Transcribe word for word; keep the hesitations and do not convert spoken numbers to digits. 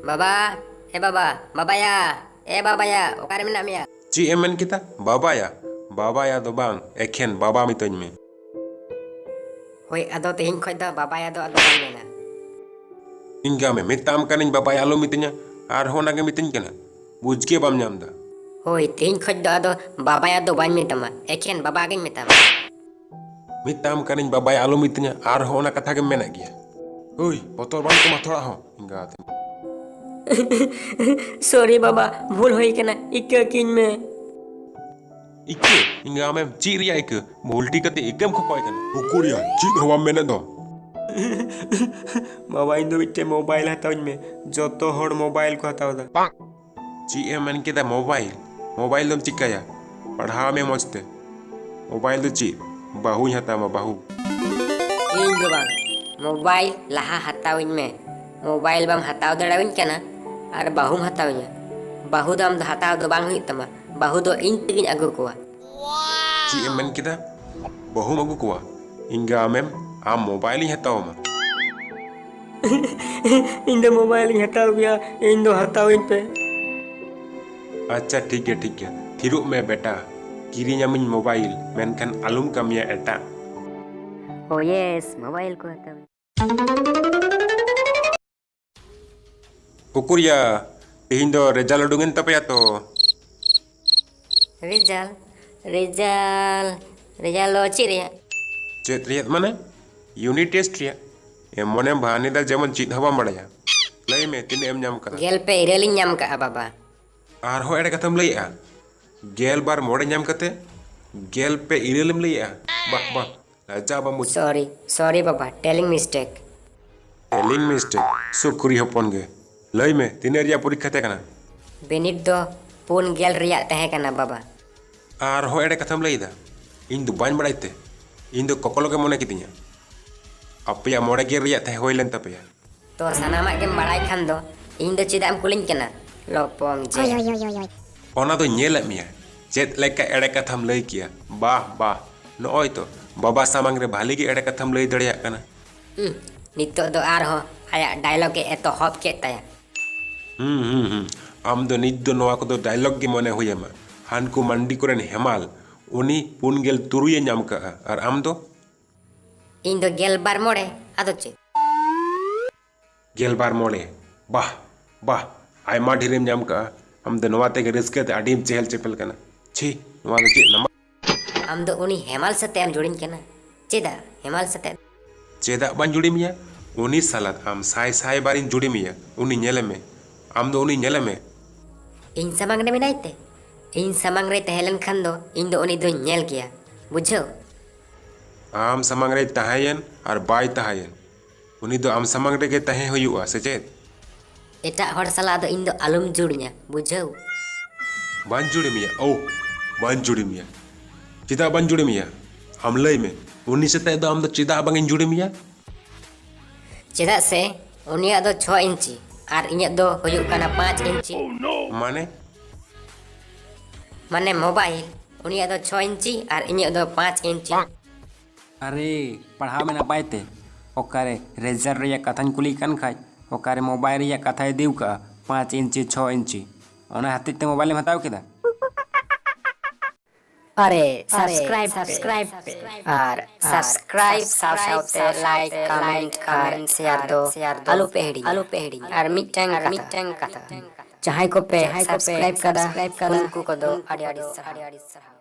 ᱵᱟᱵᱟ, ᱮ ᱵᱟᱵᱟ, ᱵᱟᱵᱟᱭᱟ, ᱮ ᱵᱟᱵᱟᱭᱟ, ᱚᱠᱟᱨᱮ ᱢᱮᱱᱟᱜ ᱢᱮᱭᱟ? ᱪᱮᱫ ᱮᱢ ᱢᱮᱱ ᱠᱮᱫᱟ? ᱵᱟᱵᱟᱭᱟ? ᱵᱟᱵᱟᱭᱟ ᱫᱚ ᱵᱟᱝ, ᱮᱠᱷᱮᱱ ᱵᱟᱵᱟ ᱢᱤᱛᱟᱹᱧ ᱢᱮ᱾ ᱦᱳᱭ, ᱟᱫᱚ ᱛᱮᱦᱮᱧ ᱠᱷᱚᱡ ᱫᱚ ᱵᱟᱵᱟᱭᱟ ᱫᱚ ᱟᱫᱚ ᱵᱟᱝ ᱢᱮᱱᱟ᱾ ᱤᱧ ᱜᱟ ᱢᱮ, ᱢᱮᱛᱟᱢ ᱠᱟᱹᱱᱟᱹᱧ ᱵᱟᱵᱟᱭᱟ ᱟᱞᱚ ᱢᱤᱛᱟᱹᱧᱟ, ᱟᱨᱦᱚᱸ ᱚᱱᱟᱜᱮ ᱢᱤᱛᱟᱹᱧ ᱠᱟᱱᱟ᱾ ᱵᱩᱡᱽ ᱜᱮ ᱵᱟᱢ ᱧᱟᱢ ᱫᱟ᱾ ᱦᱳᱭ, ᱛᱮᱦᱮᱧ ᱠᱷᱚᱡ ᱫᱚ ᱟᱫᱚ ᱵᱟᱵᱟᱭᱟ ᱫᱚ ᱵᱟᱹᱧ ᱢᱮᱛᱟᱢᱟ, ᱮᱠᱷᱮᱱ ᱵᱟᱵᱟ ᱜᱤᱧ ᱢᱮᱛᱟᱢᱟ᱾ ᱢᱮᱛᱟᱢ ᱠᱟᱹᱱᱟᱹᱧ ᱵᱟᱵᱟᱭᱟ ᱟᱞᱚ ᱢᱤᱛᱟᱹᱧᱟ, ᱟᱨᱦᱚᱸ ᱚᱱᱟ ᱠᱟᱛᱷᱟ ᱜᱮᱢ ᱢᱮᱱᱮᱫ ᱜᱮᱭᱟ᱾ ᱦᱳᱭ, ᱵᱚᱛᱚᱨ ᱵᱟᱹᱱᱩᱜ ᱛᱟᱢᱟ ᱛᱷᱚᱲᱟ ᱦᱚᱸ ᱮᱸᱜᱟᱛ᱾ ᱥᱚᱨᱤ ᱵᱟᱵᱟ, ᱵᱷᱩᱞ ᱦᱩᱭ ᱠᱟᱱᱟ, ᱤᱠᱟᱹ ᱠᱤᱧ ᱢᱮ᱾ ᱤᱠᱟᱹ? ᱤᱧ ᱟᱢᱮᱢ ᱪᱮᱫ ᱨᱮᱭᱟᱜ ᱤᱠᱟᱹ? ᱵᱷᱩᱞᱴᱤ ᱠᱟᱛᱮ ᱤᱠᱟᱹᱢ ᱠᱷᱚᱠᱚᱭ ᱠᱟᱱᱟ᱾ ᱩᱠᱩᱨᱤᱭᱟ, ᱪᱮᱫ ᱦᱚᱸ ᱵᱟᱢ ᱢᱮᱱᱮᱫ ᱫᱚ? ᱵᱟᱵᱟ, ᱤᱧ ᱫᱚ ᱢᱤᱫᱴᱮᱡ ᱢᱳᱵᱟᱭᱤᱞ ᱦᱟᱛᱟᱣ ᱟᱹᱧ ᱢᱮ, ᱡᱚᱛᱚ ᱦᱚᱲ ᱢᱳᱵᱟᱭᱤᱞ ᱠᱚ ᱦᱟᱛᱟᱣ ᱮᱫᱟ᱾ ᱪᱮᱫ ᱮᱢ ᱢᱮᱱ ᱠᱮᱫᱟ? ᱢᱳᱵᱟᱭᱤᱞ? ᱢᱳᱵᱟᱭᱤᱞ ᱫᱚᱢ ᱪᱤᱠᱟᱹᱭᱟ? ᱯᱟᱲᱦᱟᱣ ᱢᱮ ᱢᱚᱡᱽ ᱛᱮ᱾ ᱢᱳᱵᱟᱭᱤᱞ ᱫᱚ ᱪᱮᱫ? ᱵᱟᱹᱦᱩᱧ ᱦᱟᱛᱟᱣ ᱢᱟ, ᱵᱟᱹᱦᱩ᱾ ᱤᱧ ᱫᱚ ᱵᱟᱝ, ᱢᱳᱵᱟᱭᱤᱞ ᱞᱟᱦᱟ ᱦᱟᱛᱟᱣ ᱟᱹᱧ ᱢᱮ᱾ ᱢᱳᱵᱟᱭᱤᱞ ᱵᱟᱢ ᱦᱟᱛᱟᱣ ᱫᱟᱲᱮᱭᱟᱹᱧ ᱠᱟᱱᱟ ᱟᱨ ᱵᱟᱹᱦᱩᱢ ᱦᱟᱛᱟᱣ ᱤᱧᱟ᱾ ᱵᱟᱹᱦᱩ ᱫᱚ ᱟᱢ ᱫᱚ ᱦᱟᱛᱟᱣ ᱫᱚ ᱵᱟᱝ ᱦᱩᱭᱩᱜ ᱛᱟᱢᱟ, ᱵᱟᱹᱦᱩ ᱫᱚ ᱤᱧ ᱛᱮᱜᱤᱧ ᱟᱹᱜᱩ ᱠᱚᱣᱟ᱾ ᱪᱮᱫ ᱮᱢ ᱢᱮᱱ ᱠᱮᱫᱟ? ᱵᱟᱹᱦᱩᱢ ᱟᱹᱜᱩ ᱠᱚᱣᱟ? ᱤᱧ ᱜᱟ ᱟᱢᱮᱢ, ᱟᱢ ᱢᱳᱵᱟᱭᱤᱞᱤᱧ ᱦᱟᱛᱟᱣ ᱟᱢᱟ᱾ ᱤᱧ ᱫᱚ ᱢᱳᱵᱟᱭᱤᱞ ᱤᱧ ᱦᱟᱛᱟᱣ ᱜᱮᱭᱟ, ᱤᱧ ᱫᱚ ᱦᱟᱛᱟᱣ ᱟᱹᱧ ᱯᱮ᱾ ᱟᱪᱪᱷᱟ, ᱴᱷᱤᱠ ᱜᱮᱭᱟ, ᱴᱷᱤᱠ ᱜᱮᱭᱟ, ᱛᱷᱤᱨᱚᱜ ᱢᱮ ᱵᱮᱴᱟ᱾ ᱠᱤᱨᱤᱧ ᱟᱢᱤᱧ ᱢᱳᱵᱟᱭᱤᱞ, ᱢᱮᱱᱠᱷᱟᱱ ᱟᱞᱚᱢ ᱠᱟᱹᱢᱤᱭᱟ ᱮᱴᱟᱜ᱾ ᱳ ᱭᱮᱥ, ᱢᱳᱵᱟᱭᱤᱞ ᱠᱚ ᱦᱟᱛᱟᱣ᱾ ᱩᱠᱩᱨᱭᱟ, ᱛᱮᱦᱮᱧ ᱫᱚ ᱨᱮᱡᱟᱞᱴ ᱩᱰᱩᱝᱮᱱ ᱛᱟᱯᱮᱭᱟ ᱛᱚ? ᱨᱮᱡᱟᱞᱴ? ᱨᱮᱡᱟᱞᱴ? ᱨᱮᱡᱟᱞᱴ ᱫᱚ ᱪᱮᱫ ᱨᱮᱭᱟᱜ? ᱪᱮᱫ ᱨᱮᱭᱟᱜ ᱢᱟᱱᱮ? ᱤᱭᱩᱱᱤᱴ ᱴᱮᱥᱴ ᱨᱮᱭᱟᱜ᱾ ᱮᱢᱚᱱᱮᱢ ᱵᱷᱟᱱᱤᱫᱟ ᱡᱮᱢᱚᱱ ᱪᱮᱫ ᱦᱚᱸ ᱵᱟᱢ ᱵᱟᱲᱟᱭᱟ᱾ ᱞᱟᱹᱭ ᱢᱮ, ᱛᱤᱱᱟᱹᱜ ᱮᱢ ᱧᱟᱢ ᱠᱟᱫᱟ? ᱜᱮᱞ ᱯᱮ ᱤᱨᱟᱹᱞᱤᱧ ᱧᱟᱢ ᱠᱟᱜᱼᱟ, ᱵᱟᱵᱟ᱾ ᱟᱨᱦᱚᱸ ᱮᱲᱮ ᱠᱟᱛᱷᱟᱢ ᱞᱟᱹᱭᱮᱜᱼᱟ? ᱜᱮᱞ ᱵᱟᱨ ᱢᱚᱬᱮ ᱧᱟᱢ ᱠᱟᱛᱮ ᱜᱮᱞ ᱯᱮ ᱤᱨᱟᱹᱞᱮᱢ ᱞᱟᱹᱭᱮᱜᱼᱟ? ᱵᱟᱦ, ᱵᱟᱦ, ᱞᱟᱡᱟ ᱵᱟᱢ ᱵᱩᱡᱽ? ᱥᱚᱨᱤ, ᱥᱚᱨᱤ ᱵᱟᱵᱟ, ᱴᱮᱞᱤᱝ ᱢᱤᱥᱴᱮᱠ᱾ ᱴᱮᱞᱤᱝ ᱢᱤᱥᱴᱮᱠ? ᱥᱩᱠᱨᱤ ᱦᱚᱯᱚᱱ ᱜᱮ᱾ ᱞᱟᱹᱭ ᱢᱮ, ᱛᱤᱱᱟᱹᱜ ᱨᱮᱭᱟᱜ ᱯᱚᱨᱤᱠᱠᱷᱟ ᱛᱟᱦᱮᱸ ᱠᱟᱱᱟ? ᱵᱤᱱᱤᱰ ᱫᱚ ᱯᱩᱱ ᱜᱮᱞ ᱨᱮᱭᱟᱜ ᱛᱟᱦᱮᱸ ᱠᱟᱱᱟ, ᱵᱟᱵᱟ᱾ ᱟᱨᱦᱚᱸ ᱮᱲᱮ ᱠᱟᱛᱷᱟᱢ ᱞᱟᱹᱭᱮᱫᱟ? ᱤᱧ ᱫᱚ ᱵᱟᱹᱧ ᱵᱟᱲᱟᱭ ᱛᱮ, ᱤᱧ ᱫᱚ ᱠᱚᱠᱞᱚ ᱜᱮ ᱢᱚᱱᱮ ᱠᱤᱫᱤᱧᱟ᱾ ᱟᱯᱮᱭᱟᱜ ᱢᱚᱬᱮ ᱜᱮᱞ ᱨᱮᱭᱟᱜ ᱛᱟᱦᱮᱸ ᱦᱩᱭ ᱞᱮᱱ ᱛᱟᱯᱮᱭᱟ᱾ ᱛᱚ ᱥᱟᱱᱟᱢᱟᱜ ᱜᱮᱢ ᱵᱟᱲᱟᱭ ᱠᱷᱟᱱ ᱫᱚ ᱤᱧ ᱫᱚ ᱪᱮᱫᱟᱜ ᱮᱢ ᱠᱩᱞᱤᱧ ᱠᱟᱱᱟ, ᱞᱚᱯᱚᱝ ᱡᱮ? ᱚᱱᱟ ᱫᱚᱧ ᱧᱮᱞᱮᱫ ᱢᱮᱭᱟ, ᱪᱮᱫ ᱞᱮᱠᱟ ᱮᱲᱮ ᱠᱟᱛᱷᱟᱢ ᱞᱟᱹᱭ ᱠᱮᱭᱟ᱾ ᱵᱟᱦ, ᱵᱟᱦ, ᱱᱚᱜᱼᱚᱭ ᱛᱚ ᱵᱟᱵᱟ ᱥᱟᱢᱟᱝ ᱨᱮ ᱵᱷᱟᱞᱤ ᱜᱮ ᱮᱲᱮ ᱠᱟᱛᱷᱟᱢ ᱞᱟᱹᱭ ᱫᱟᱲᱮᱭᱟᱜ ᱠᱟᱱᱟ᱾ ᱦᱩᱸ, ᱱᱤᱛᱚᱜ ᱫᱚ ᱟᱨᱦᱚᱸ ᱟᱭᱟᱜ ᱰᱟᱭᱞᱚᱜ ᱮ ᱮᱛᱚᱦᱚᱵ ᱠᱮᱫ ᱛᱟᱭᱟ᱾ ᱦᱩᱸ ᱦᱩᱸ ᱦᱩᱸ᱾ ᱟᱢ ᱫᱚ ᱱᱤᱛ ᱫᱚ ᱱᱚᱣᱟ ᱠᱚᱫᱚ ᱰᱟᱭᱞᱚᱜ ᱜᱮ ᱢᱚᱱᱮ ᱦᱩᱭ ᱟᱢᱟ᱾ ᱦᱟᱱᱠᱩ ᱢᱟᱱᱰᱤ ᱠᱚᱨᱮᱱ ᱦᱮᱢᱟᱞ, ᱩᱱᱤ ᱯᱩᱱ ᱜᱮᱞ ᱛᱩᱨᱩᱭ ᱮ ᱧᱟᱢ ᱠᱟᱜᱼᱟ, ᱟᱨ ᱟᱢ ᱫᱚ? ᱤᱧ ᱫᱚ ᱜᱮᱞ ᱵᱟᱨ ᱢᱚᱬᱮ᱾ ᱟᱫᱚ ᱪᱮᱫ? ᱜᱮᱞ ᱵᱟᱨ ᱢᱚᱬᱮ᱾ ᱵᱟᱦ, ᱵᱟᱦ, ᱟᱭᱢᱟ ᱰᱷᱮᱨᱮᱢ ᱧᱟᱢ ᱠᱟᱜᱼᱟ᱾ ᱟᱢ ᱫᱚ ᱱᱚᱣᱟ ᱛᱮᱜᱮ ᱨᱟᱹᱥᱠᱟᱹ ᱛᱮ ᱟᱹᱰᱤᱢ ᱪᱮᱦᱮᱞ ᱪᱮᱯᱮᱞ ᱠᱟᱱᱟ᱾ ᱪᱷᱤ, ᱱᱚᱣᱟ ᱫᱚ ᱪᱮᱫ ᱱᱟᱢᱵᱟᱨ? ᱟᱢ ᱫᱚ ᱩᱱᱤ ᱦᱮᱢᱟᱞ ᱥᱟᱛᱮ ᱮᱢ ᱡᱩᱲᱤᱧ ᱠᱟᱱᱟ᱾ ᱪᱮᱫᱟᱜ ᱦᱮᱢᱟᱞ ᱥᱟᱛᱮ? ᱪᱮᱫᱟᱜ ᱵᱟᱹᱧ ᱡᱩᱲᱤ ᱢᱮᱭᱟ? ᱩᱱᱤ ᱥᱟᱞᱟᱜ ᱟᱢ ᱥᱟᱭ ᱥᱟᱭ ᱵᱟᱨᱤᱧ ᱡᱩᱲᱤ ᱢᱮᱭᱟ᱾ ᱩᱱᱤ ᱧᱮᱞᱮ ᱢᱮ᱾ ᱟᱢ ᱫᱚ ᱩᱱᱤ ᱧᱮᱞᱮ ᱢᱮ᱾ ᱤᱧ ᱥᱟᱢᱟᱝ ᱨᱮ ᱢᱮᱱᱟᱭ ᱛᱮ? ᱤᱧ ᱥᱟᱢᱟᱝ ᱨᱮᱭ ᱛᱟᱦᱮᱸ ᱞᱮᱱ ᱠᱷᱟᱱ ᱫᱚ ᱤᱧ ᱫᱚ ᱩᱱᱤ ᱫᱚᱧ ᱧᱮᱞ ᱜᱮᱭᱟ᱾ ᱵᱩᱡᱷᱟᱹᱣ? ᱟᱢ ᱥᱟᱢᱟᱝ ᱨᱮᱭ ᱛᱟᱦᱮᱸᱭᱮᱱ ᱟᱨ ᱵᱟᱭ ᱛᱟᱦᱮᱸᱭᱮᱱ, ᱩᱱᱤ ᱫᱚ ᱟᱢ ᱥᱟᱢᱟᱝ ᱨᱮᱜᱮ ᱛᱟᱦᱮᱸ ᱦᱩᱭᱩᱜᱼᱟ, ᱥᱮ ᱪᱮᱫ? ᱮᱴᱟᱜ ᱦᱚᱲ ᱥᱟᱞᱟᱜ ᱫᱚ ᱤᱧ ᱫᱚ ᱟᱞᱚᱢ ᱡᱩᱲᱤᱧᱟ, ᱵᱩᱡᱷᱟᱹᱣ? ᱵᱟᱹᱧ ᱡᱩᱲᱤ ᱢᱮᱭᱟ, ᱳ, ᱵᱟᱹᱧ ᱡᱩᱲᱤ ᱢᱮᱭᱟ᱾ ᱪᱮᱫᱟᱜ ᱵᱟᱹᱧ ᱡᱩᱲᱤ ᱢᱮᱭᱟ? ᱟᱢ ᱞᱟᱹᱭ ᱢᱮ, ᱩᱱᱤ ᱥᱟᱛᱮᱜ ᱫᱚ ᱟᱢ ᱫᱚ ᱪᱮᱫᱟᱜ ᱵᱟᱝ ᱤᱧ ᱡᱩᱲᱤ ᱢᱮᱭᱟ? ᱪᱮᱫᱟᱜ ᱥᱮ ᱩᱱᱤᱭᱟᱜ ᱫᱚ ᱪᱷᱚ ᱤᱧᱪᱤ ᱟᱨ ᱤᱧᱟᱹᱜ ᱫᱚ ᱦᱩᱭᱩᱜ ᱠᱟᱱᱟ ᱯᱟᱸᱪ ᱤᱧᱪᱤ᱾ ᱢᱟᱱᱮ? ᱢᱟᱱᱮ ᱢᱳᱵᱟᱭᱤᱞ, ᱩᱱᱤᱭᱟᱜ ᱫᱚ ᱪᱷᱚ ᱤᱧᱪᱤ ᱟᱨ ᱤᱧᱟᱹᱜ ᱫᱚ ᱯᱟᱸᱪ ᱤᱧᱪᱤ᱾ ᱟᱨᱮ, ᱯᱟᱲᱦᱟᱣ ᱢᱮ ᱱᱟᱯᱟᱭ ᱛᱮ᱾ ᱚᱠᱟᱨᱮ ᱨᱮᱡᱟᱞᱴ ᱨᱮᱭᱟᱜ ᱠᱟᱛᱷᱟᱧ ᱠᱩᱞᱤᱭᱮ ᱠᱟᱱ ᱠᱷᱟᱡ, ᱚᱠᱟᱨᱮ ᱢᱳᱵᱟᱭᱤᱞ ᱨᱮᱭᱟᱜ ᱠᱟᱛᱷᱟᱭ ᱤᱫᱤ ᱠᱟᱜᱼᱟ, ᱯᱟᱸᱪ ᱤᱧᱪᱤ, ᱪᱷᱚ ᱤᱧᱪᱤ? ᱚᱱᱟ ᱦᱚᱛᱮᱡ ᱛᱮ ᱢᱳᱵᱟᱭᱤᱞᱮᱢ ᱦᱟᱛᱟᱣ ᱠᱮᱫᱟ? ᱟᱨᱮ, subscribe ᱯᱮ᱾ ᱟᱨ subscribe ᱥᱟᱶ ᱥᱟᱶᱛᱮ like, comment ᱟᱨ share ᱫᱚ ᱟᱞᱚ ᱯᱮ ᱦᱤᱲᱤᱧᱟ᱾ ᱟᱨ ᱢᱤᱫᱴᱟᱝ ᱠᱟᱛᱷᱟ, ᱡᱟᱦᱟᱸᱭ ᱠᱚᱯᱮ subscribe ᱠᱟᱫᱟ, ᱩᱱᱠᱩ ᱠᱚᱫᱚ ᱟᱹᱰᱤ ᱟᱹᱰᱤ ᱥᱟᱨᱦᱟᱣ᱾